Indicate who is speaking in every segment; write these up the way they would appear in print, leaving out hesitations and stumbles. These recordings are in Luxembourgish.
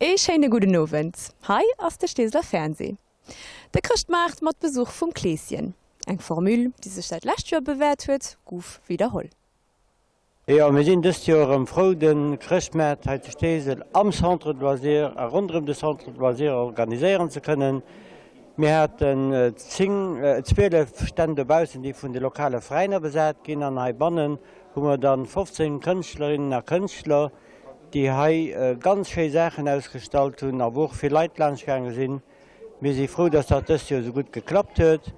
Speaker 1: Ee schéine gudden Owend, hei ass de Steeseler Fernseh. De Chrëschtmaart mat Besuch vum Kleeschen. Eng Formule, déi sech säit lescht Joer bewäert huet, guff widderholl.
Speaker 2: Jo, mir sinn dëst Joer erëm frou de Chrëschtmaart hei zu Steesel am Centre de Loisirs a ronderëm de Centre de Loisirs organiséieren ze kënnen. Mir haten 10, 12 Stänn dobaussen, déi vun de lokale Veräiner besat ginn an heibannen hu mer dann 15 Kënschtlerinnen a Kënschtler, déi hei ganz schéi Saachen ausgestallt hunn a wou och vill Leit laanscht gaange sinn. Mir si frou, dass dat dëst Joer esou gutt geklappt huet.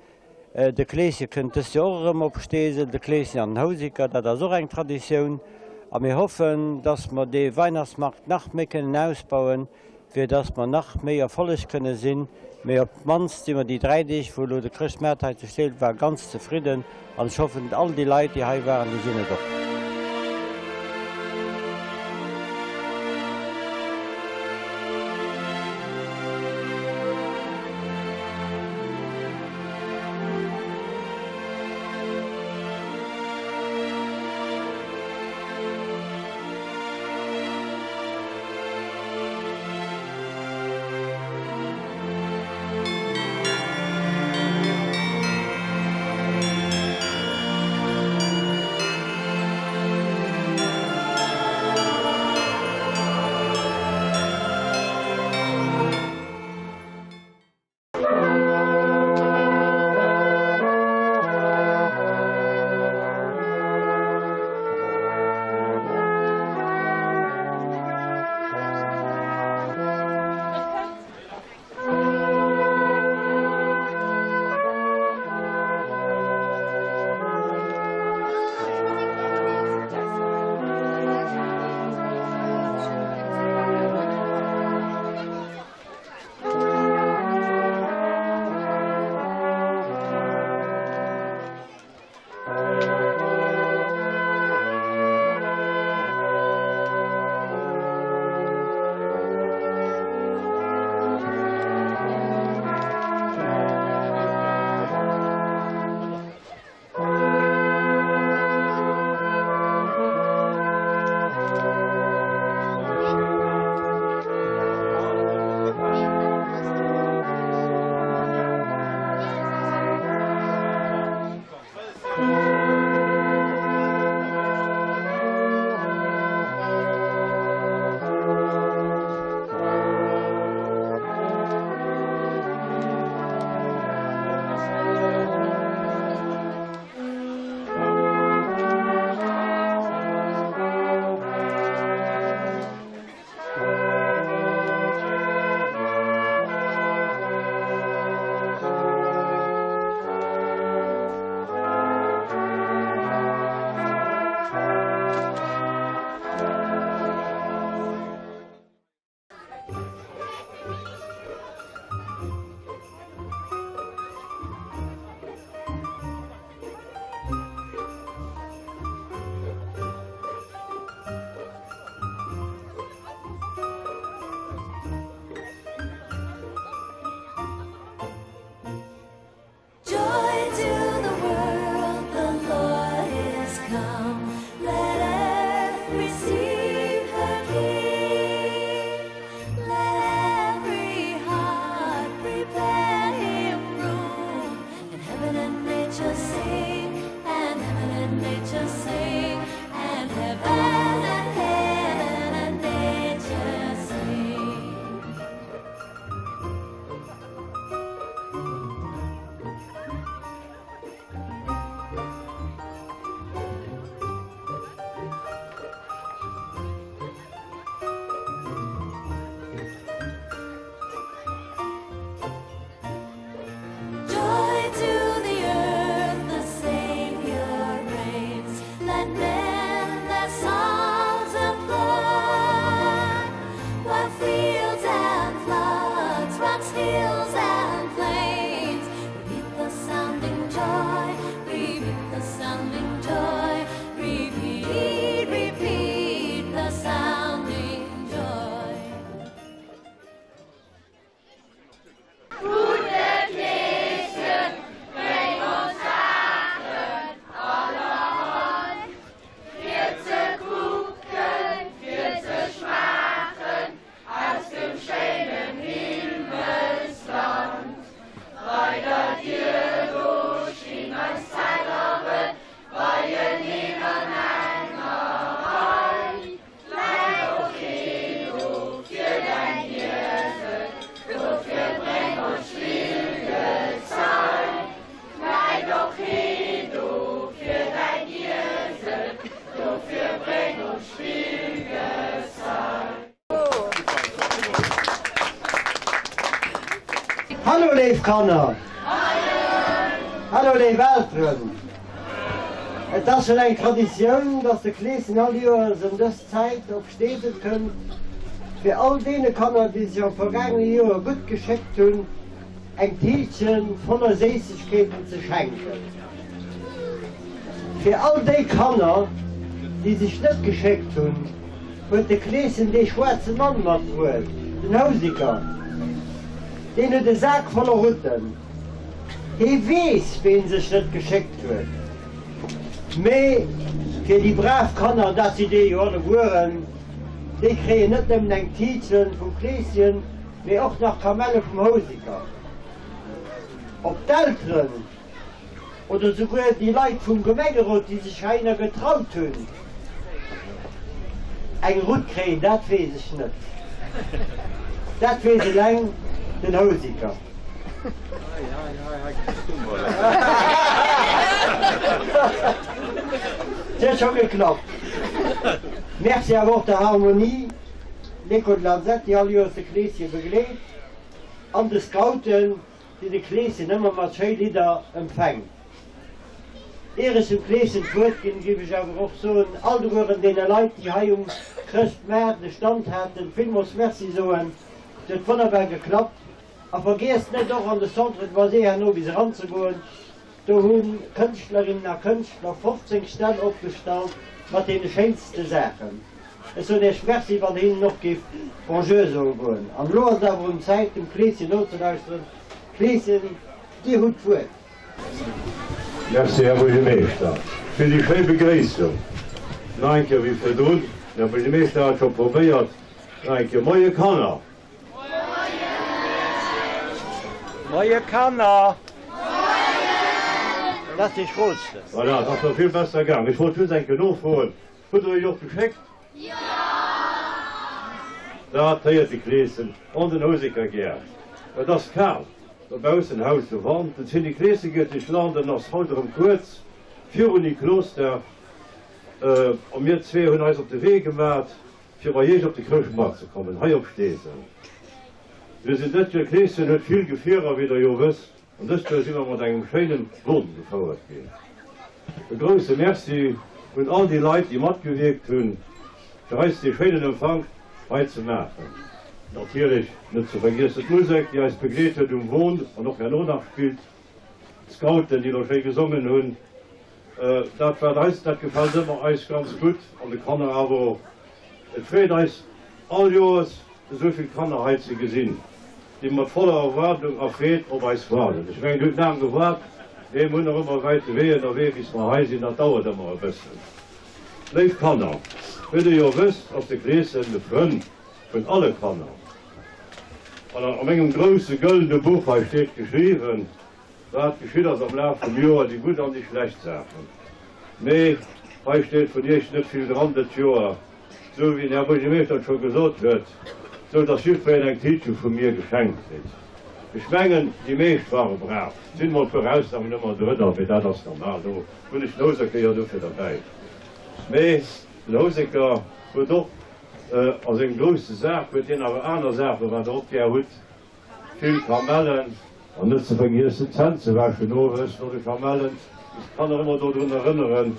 Speaker 2: De Kleeschen kënnt dëst Joer och erëm op Steesel, de Kleeschen an den Houseker, dat ass och eng Traditioun. A mir hoffen, dass mer dee Weihnachtsmarkt nach méi kënnen ausbauen, fir dass mer nach méi Erfolleg kënne sinn. Mee op d'mannst si mer déi 3 Deeg, wou elo de Chrëschtmaart hei zu Steesel war, ganz zefridden. An ech hoffen, all déi Leit, déi hei waren, déi sinn et och. léif Kanner! Hallo léif Elteren! Et ass schonn eng Traditioun, dass de Kleeschen all Joers ëm dës Zäit op Steesel kënnt, fir all deene Kanner, déi sech am vergaangene Joer gutt geschéckt hunn, eng Tiitche voller Séissegkeeten ze schenken. Fir all déi Kanner, déi sech net geschéckt hunn, huet de Kleeschen dee schwaarze Mann matbruet, den Houseker. Deen huet e Sak voller Rutten. Hee weess, ween sech net geschéckt huet. Mee fir déi brav Kanner, dat sidd dir jo allegueren, déi kréien net nëmmen eng Tiitche vum Kleeschen, mee och nach Kamelle vum Houseker. Ob d'Elteren Oder souguer déi Leit vum Gemengerot, déi sech heihinner getraut hunn, eng Rutt kréien, dat weess ech net. Dat weess eleng den Houseker. Et huet scho geklappt. Merci awer och der Harmonie, L'Echo de l'Alzette, déi all Joers de Kleeschen begleet, an de Scouten, déi de Kleeschen ëmmer mat schéi Lidder empfänkt. Ier ech dem Kleeschen d'Wuert ginn, géif ech awer och soen, allegueren deene Leit, déi hei um Chrëschtmaart e Stand haten, villmools Merci soen. Et huet wonnerbar geklappt. A vergiesst net och an de Centre de Loisirs herno bis eranzegoen. Do hu Kënschtlerinnen a Kënschtler 15 Stänn opgestallt mat deene schéinste Saachen. Ech soen Iech Merci, wann Der hinnen och gift Bonjour soe goen. An elo ass et awer un Zäit, dem Kleeschen nozelauschteren. Kleeschen, Dir hutt d'Wuert.
Speaker 3: Merci, Här Buergermeeschter, fir déi schéi Begréissung. Nach eng Kéier wéi virdrun, den Här Buergermeeschter hat scho probéiert, nach eng Kéier, Moie Kanner!
Speaker 2: Moie Kanner! Moien! Dat ass dee Schrootste.
Speaker 3: Voilà, et ass scho vill besser gaang. Ech wollt just eng Kéier nofroen, Hutt der iech och geschéckt?
Speaker 4: Jo!
Speaker 3: Dat héiert de Kleeschen an den Houseker gär. Et ass kal dobaussen, haut de Wand. Den Zinni Kleeschen geet duerch d'Land en ass haut erëm kuerz virun Niklosdag. A mir zwee hunn eis op de Wee gemat. Fir bei Iech op de Chrëschtmaart ze kommen, hei op Steesel. Mir sinn dëst Joer, Kleeschen huet vill Gefierer, wéi der jo wësst, an dëst Joer si mer mat engem schéinen Won gefouert ginn. E grousse Merci un all déi Leit, déi matgewierkt hunn, fir eis dee schéinen Empfank hei ze maachen. Natierlech net ze vergiessen d'Musek, déi eis begleet huet um Won an och herno nach spillt, d'Scouten, déi elo schéi gesongen hunn. Dat wat eis, dat gefält ëmmer eis ganz gutt an de Kanner awer och. Et freet eis all Joers esou vill Kanner hei ze gesinn, déi mat voller Erwaardung a Freed op eis waarden. Ech mengen, dir hutt laang gewaart, mee mir hunn nach ëmmer e wäite Wee ënnerwee bis mer hei sinn, dat dauert ëmmer e bëssen. Léif Kanner, wéi dir jo wësst, ass de Kleeschen de Frënd vun alle Kanner. An a mengem grousse gëllene Buch hei steet geschriwwen, Wat geschitt ass am Laf vum Joer, déi gutt an déi schlecht Saachen. Mee hei steet vun Iech net vill dran dëtt Joer, sou wéi den Här Buergermeeschter et scho gesot huet, sou dass jiddwereen eng Tiitche vu mir geschenkt kritt. Ech mengen, déi meescht ware brav. Et sinn emol e puer Ausnamen ëmmer drënner, mee dat ass normal, do hunn ech den Houseker jo dofir derbäi. Mee den Houseker huet och a sengem grousse Sak huet hien awer aner Saachen, wat Der och gär hutt, Vill Kamellen, an net ze vergiessen d'Hänn ze wäschen owes no de Kamellen, ech kann nach ëmmer dodrun erënneren.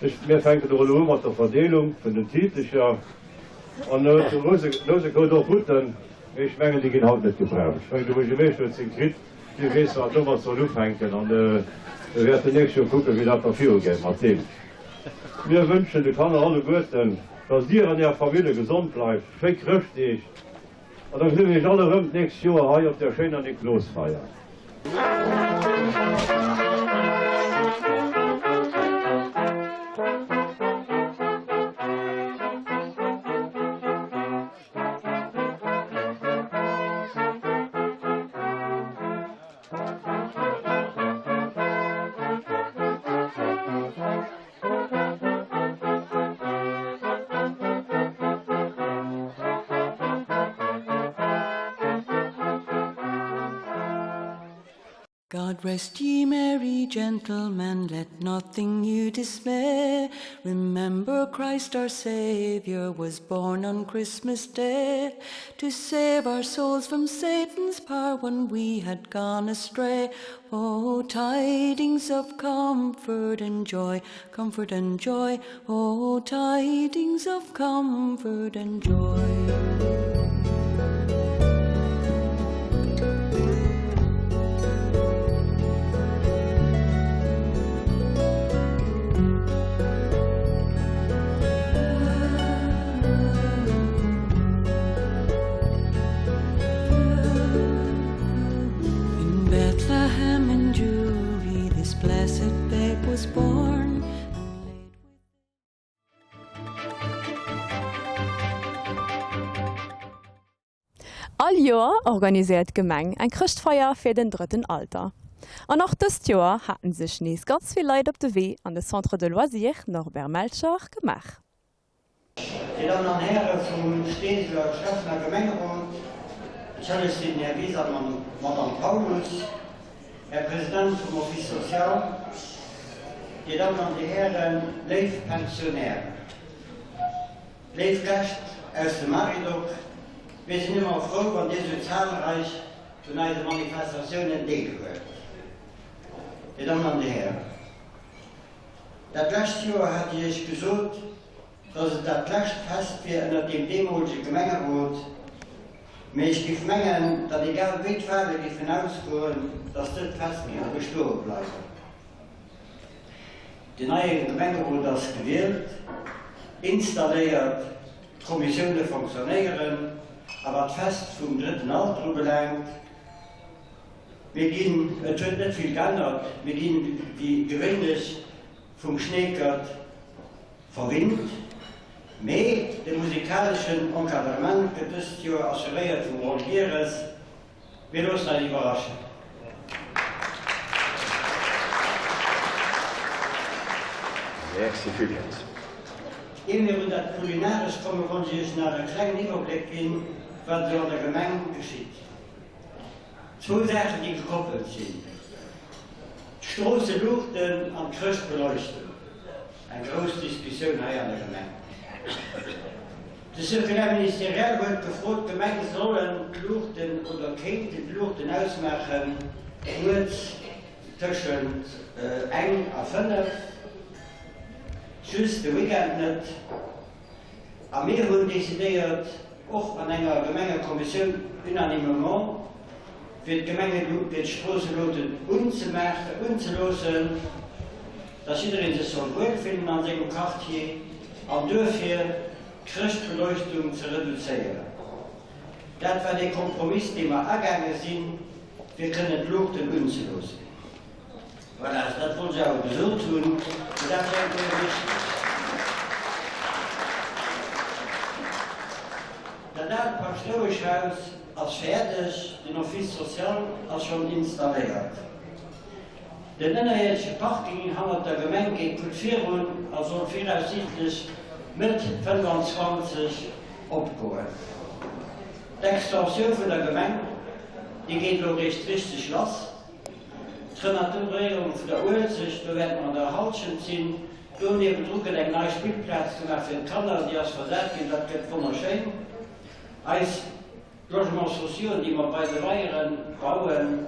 Speaker 3: Ech, mir fänken och elo u mat der Verdeelung vun den Tiitecher an de Rousek huet och Rutten, mee ech mengen déi ginn haut net gebraucht. Ech mengen de Buergermeeschter huet seng kritt, hie weess wat domat soll ufänken an mir wäerten nächst Joer kucken, wéi dat da virugeet mat deem. Mir wënschen de Kanner alleguerten, dass dir an är Famille gesond bleift, schéi Chrëschtdeeg. An da gesi mir iech all erëm d'nächst Joer hei op der schéiner Niklosfeier.
Speaker 4: God rest ye merry gentlemen, let nothing you dismay. Remember Christ our Saviour was born on Christmas Day to save our souls from Satan's power when we had gone astray. Oh, tidings of comfort and joy, comfort and joy, oh, tidings of comfort and joy. In Bethlehem in Jewry this blessed babe was born.
Speaker 1: All Joer organiséiert d'Gemeng eng Chrëschtfeier fir den drëtten Alter. An och dëst Joer haten sech nees ganz vill Leit op de Wee an de Centre de Loisirs Norbert Melcher gemaach.
Speaker 2: Dir Dammen an Häre vum Steeseler Schäffen a Gemengerot, Célestine, Här Wies an Madamm Paulus, Här President vum Office social, Dir Dammen an Dir Hären, léif Pensionären, léif Gäscht aus dem Maridoc, mir sinn ëmmer frou, wann Dir sou zahlreich un eise Manifestatiounen deelhuelt. Dir Dammen an Dir Hären, dat lescht Joer hat ech Iech gesot, dass et dat lescht Fest wier ënnert deem deemolege Gemengerot, mee ech giff mengen, datt egal wéi d'Wahle giffen ausgoen, datt dëst Fest giff bestoe bleiwen. Den neie Gemengerot ass gewielt, installéiert, d'Kommissioune fonctionnéieren, a wat d'Fest vum drëtten Alter ubelaangt, mir ginn, et huet net vill geännert, mir ginn wéi gewéinlech vum Schneekert Verwinnt, mee de musikaleschen Encadrement gëtt dëst Joer assuréiert vum Roll Gieres. Mir loossen eis iwwerraschen.
Speaker 3: Merci villmools.
Speaker 2: Ier mir un dat Kulinarescht kommen, wollt ech Iech nach e klengen Iwwerbléck ginn, wat esou an der Gemeng geschitt. Zwou Saachen, déi gekoppelt sinn, d'Stroosseluuchten an d'Chrëschtbeleuchtung. Eng grouss Diskussioun hei an der Gemeng. De Circulaire ministériel huet gefrot, d'Gemenge sollen d'Luuchten oder kéinten d'Luuchten ausmaachen nuets tëschent eng a 5, just de Weekend net. A mir hunn decidéiert, och an enger Gemengekommissioun unanimement, fir d'Gemenge, fir d'Stroosseluuten unzemaachen, unzeloossen, dass jidderee sech soll wuelfillen an sengem Quartier an duerfir d'Chrëschtbeleuchtung ze reduzéieren. Dat war dee Kompromiss, dee mer agaange sinn, fir kënnen d'Luuchten unzeloossen. Voilà, also dat wollt ech awer gesot hunn, well dat wär eng Kéier wichteg. Dat aalt Paschtoueschhaus ass fäerdeg, den Office social ass schonn installéiert. Den ënnerierdesche Parking hannert der Gemeng geet gutt virun a soll viraussiichtlech Mëtt 25 opgoen. D'Extensioun vun der Gemeng, déi geet elo réischt richteg lass. D'Renaturéierung vun der Uelzecht, do wäerte mer an der Halschent sinn. Do niewendru gëtt eng nei Spillplaz gemaach fir d'Kanner, déi ass versat ginn, dat gëtt wonnerschéin. Eis Logements sociaux, déi mer bei de Weiere bauen,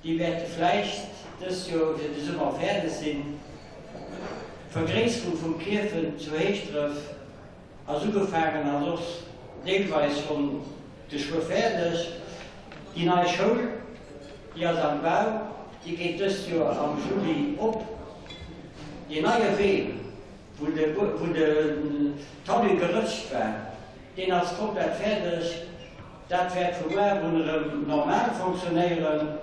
Speaker 2: déi wäerte vläicht dëst Joer fir de Summer fäerdeg sinn. D'Vergréisserung vum Kierfent zu Heeschdref ass ugefaangen, ass och deelweis schonn geschwë fäerdeg. Déi nei Schoul, déi ass am Bau, déi geet dëst Joer am Juli op. Deen neie Wee, wou de wou de Talus gerëtscht war, deen ass komplett fäerdeg. Dat wäert vu muar un erëm normal fonctionnéieren.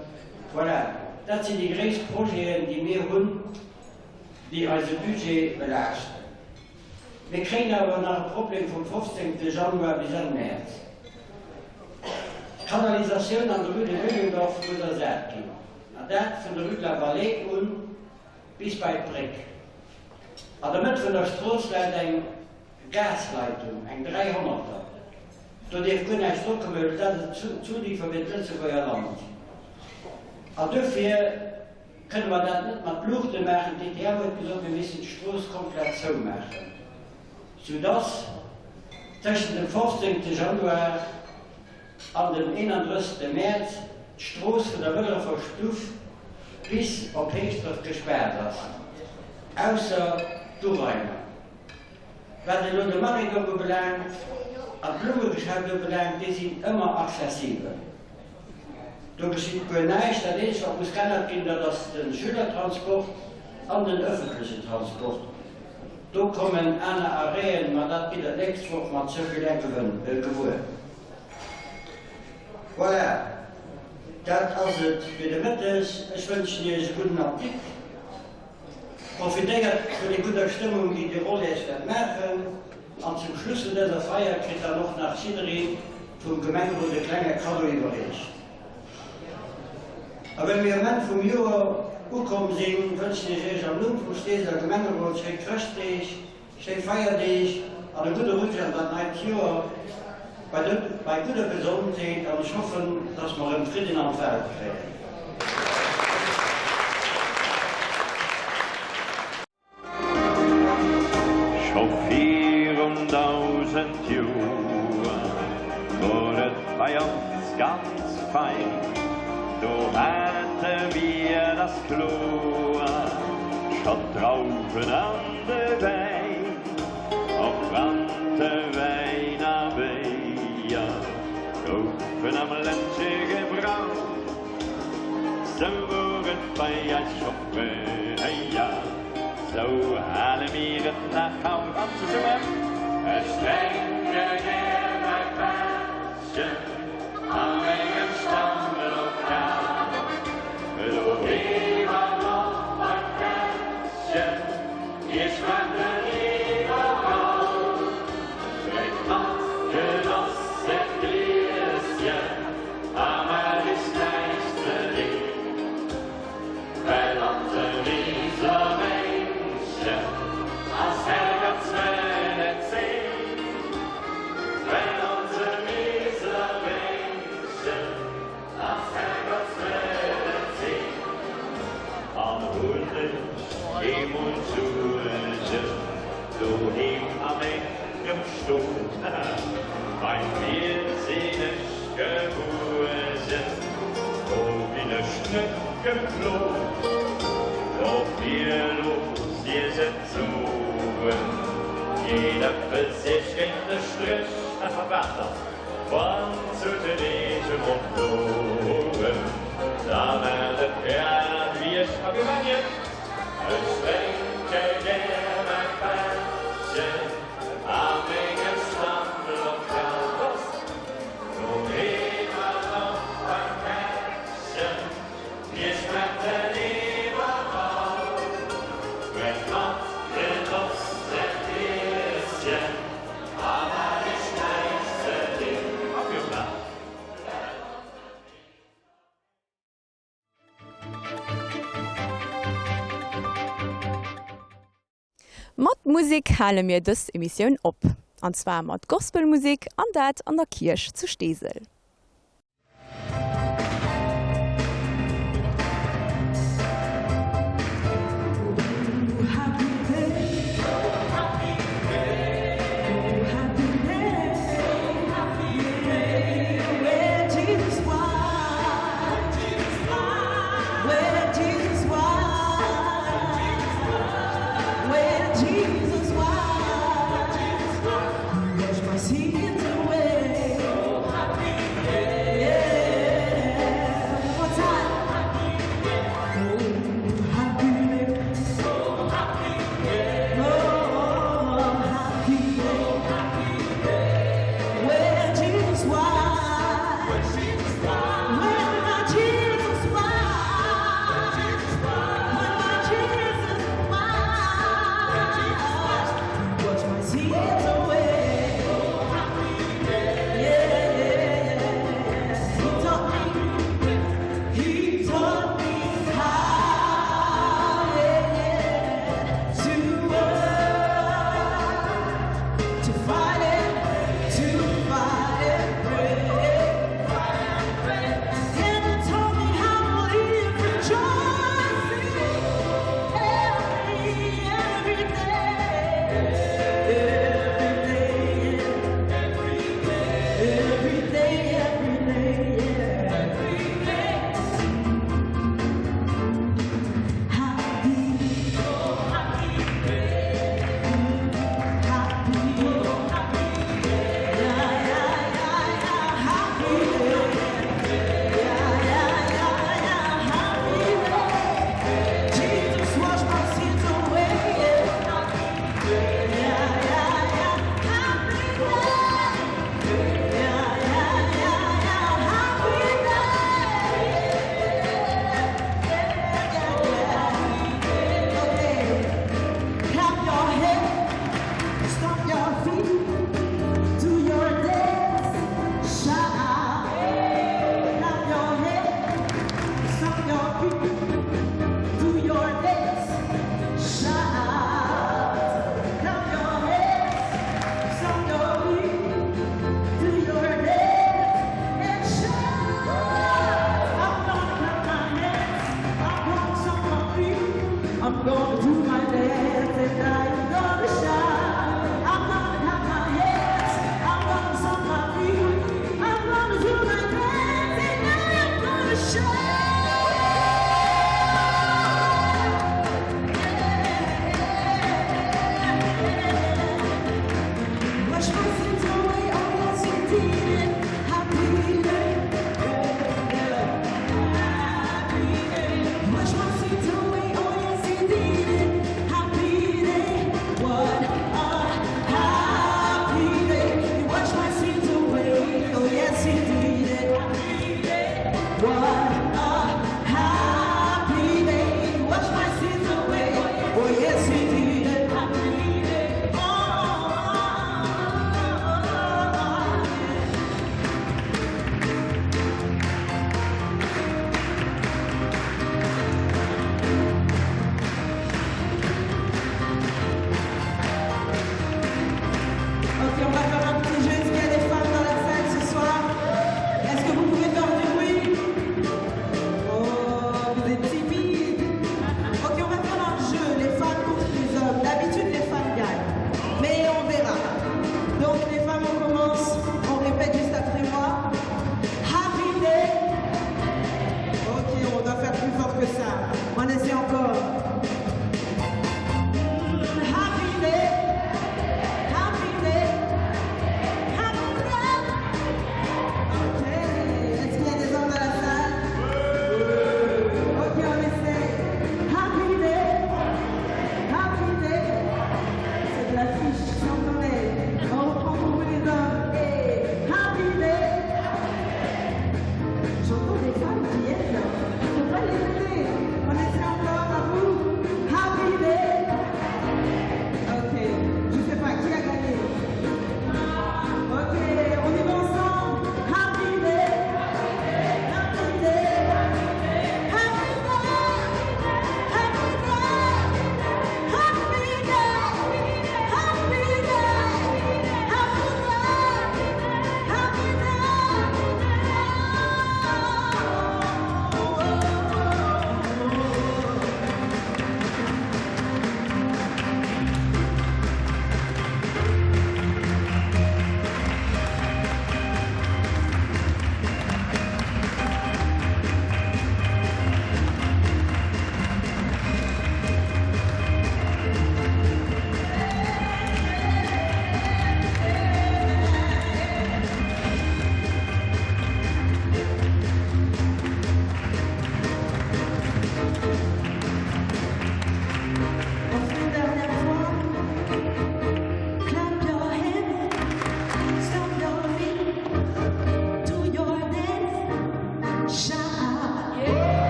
Speaker 2: Voilà, dat sinn déi gréisst Projeten, déi mir hunn, déi eise Budget belaaschten. Mir kréien awer nach e Problem vum 15 Januar bis Enn Mäerz. D'Kanalisatioun an der Rue de Neuendorf muss ersat ginn, an dat vun der Rue de la Vallée un bis bei d'Bréck. An der Mëtt vun der Strooss läit eng Gasleitung, eng Dräihonnerter. Do dierf guer näischt drokommen, well dat ass d'Zuliefer fir d'Lëtzebuerger Land. An dofir kënne mer dat net mat Luuchte maachen. D'DTM huet gesot, mir missten d'Strooss komplett zoumaachen, soudass tëschent dem 15. Januar an dem 31. Mäerz d'Strooss vun der Wëllrefer Stuff bis op Heeschdref gespaart ass, ausser d'Urainer. Wat elo de Marais do ubelaangt an d'Blummegeschäft ubelaangt, déi sinn ëmmer accessibel. Do geschitt guer näischt. Dat eenzegt, wat muss geännert ginn, dat ass de Schülertransport an den ëffentlechen Transport. Do kommen aner Arrêten, ma dat gitt Der d'nächst Woch mat Circulaire gewuer. Voilà, dat ass et fir de Mëtteg. Ech wënschen Iech e gudden Appetit. Profitéiert vun der gudder Stëmmung déi de Roll Iech wäert maachen an zum Schluss vun dëser Feier kritt dann och nach jiddereen vum Gemengerot e klenge Kaddo iwwerreecht. A well mir um Enn vum Joer ukomm sinn, wënschen ech Iech am Numm vum Steeseler Gemengerot schéi Chrëschtdeeg, Schéi Feierdeeg an e gudde Rutsch an dat neit Joer bei gudder Gesondheet an ech hoffen, dass mer erëm Fridden an d'Welt kréien.
Speaker 5: Scho virun 1000 Joer wor et bei ons ganz fein, do hate mir, 't ass kloer, schonn d'Drauwen an de Wäin, och Branntewäin a Béier goufen am Ländche gebraut. Sou wor et bei eis scho fréier, sou hale mir et nach haut. An zesummen, Ech drénke gär mäi Pättchen a mengem Stammlokal, doheem an och beim Kättchen. Mir schwätzen iwwerall. Drénkt mat Genoss äert Glieschen a maacht iech näischt ze dinn, well onse Miseler Wéngchen ass Herrgottsmedezin, well onse Miseler Wéngchen ass Herrgottsmedezin. An hunn ech eemol Suergen doheem a mengem Stot, beim Wiert sinn ech gebuergen, do ginn ech net geplot. Dofir loosst iech et soen, geet eppes iech géint de Stréch, wat dann? Wann zu den eege Mond ploen, da maacht et grad wéi ech a gemengen, ech drénke gär mäi Pättchen a mengem Stammlokal. Prost! Doheem an och beim Kättchen, mir schwätzen iwwerall. Drénkt mat Genoss äert Glieschen.
Speaker 1: Mat Musek hale mir dës Emissioun op, an zwar mat Gospelmusek, an dat an der Kierch zu Steesel.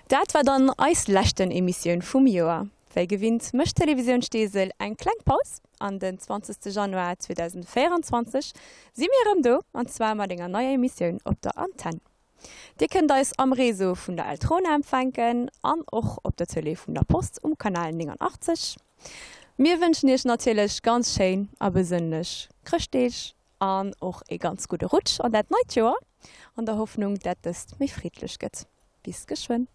Speaker 1: Dat war dann eis leschten Emissioun vum Joer. Wéi gewinnt mécht Télévisioun Steesel eng kleng Paus an den 20 Januar 2024 si mir erëm do an zwar mat enger neier Emissioun op der Antenn. Dir kënnt eis am Réseau vun der Eltrona empfänken an och op der Tëlee vun der Post um Kanal 89. Mir wënschen iech natierlech ganz schéin a besënnlech Chrëschtdeeg an och ee ganz gudde Rutsch an dat neit Joer, an der Hoffnung dat dëst méi friddlech gëtt. Bis geschwënn.